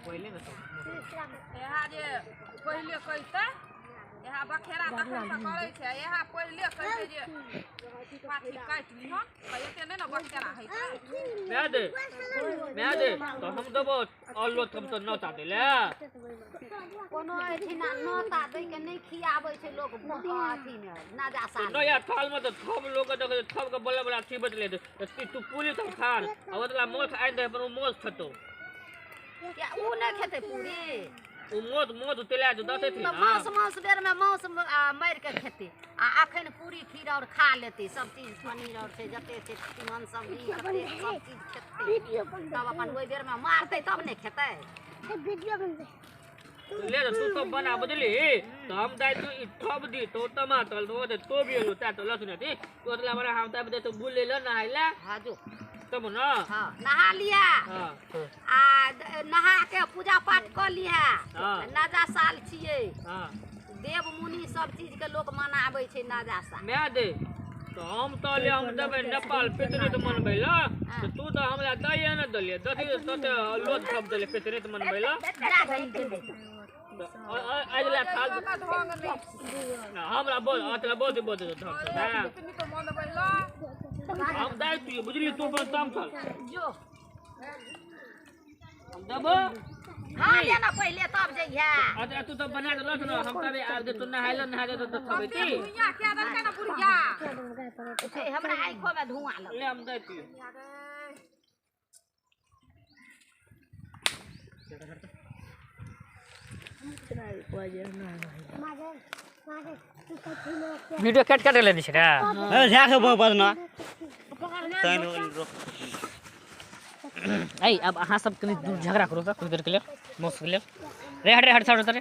पहिले ने इएह जे पहिले कहितै, इएह बखेरा तखन करै छै। इएह पहिले कहितै जे पाथी काटि लिहऽ, तऽ एते नहि ने बखेरा हेतै। माय दे, माय दे, तऽ हम देबो और लोग हम तो नौता दै ले। कोनो एहिठिना नोता दै के नहि खियाबै छै लोक अथीमे नजा साल। नया थाल में तो थब लोग के देखे थब के बल्ला बल्ला थी बदले दे तू पूरी तो खान आ ओतला मोथ आनि दे पर ओ मोथ खेतो। किया उ नहि खेतै पूरी? ओ मोथ मोथ तेला जो दते थी तऽ ना। मास मास बेरमे मांस मारि के खेतै आ अखन पूरी खीर और खा लेतै। सब चीज पनीर और छै, जते छै तीमन सब्जी जते सब चीज खेतै, तब अपन ओहि बेरमे मारतै तब नहि खेतै। ले तू सब बना बुझली तो हम दाइ तू ई थब दी तो टमाटर तो दे तो भी लो ता तो लहसुन थी तो ओतला बना हम तब दे तो बुल ले लो नहाइला। हाँ जो तब ना। हाँ नहा लिया। हाँ आ नहा के पूजा पाठ कऽ लिहा। हाँ। नजा साल छियै। हाँ देव मुनि सब चीज के लोक मनाबै छै नजा साल। माय दे तो हम तो ले हम देबै नेपाल पितृत मनबै ला तो तू तो हमरा दैये न देलियै दथी तते लोक सब देले पितृत मनबै ला। जा दही के दे। अजला थाल हमरा बोल अतला बहुत बहुत धन। हम दाइ तू बुझली तू अपन ताम थाल जो हम देबो। खा लेना पहिले तब जइहे। अच्छा तू तो बना देलक न हम तबे आब दे तू नहाइल नहा दे तो खबै ती। भुइया क्या देलकै ना बुढ़िया? हमरा आँखो में धुआं लग। ले हम दै ती। वीडियो कट कट लेने छै रे। झा बजना। ऐ अब अहाँ सब कनी दूर झगड़ा करू तऽ कुछ देर के लिए मौस के लिए रे हट रे हट साइड रे।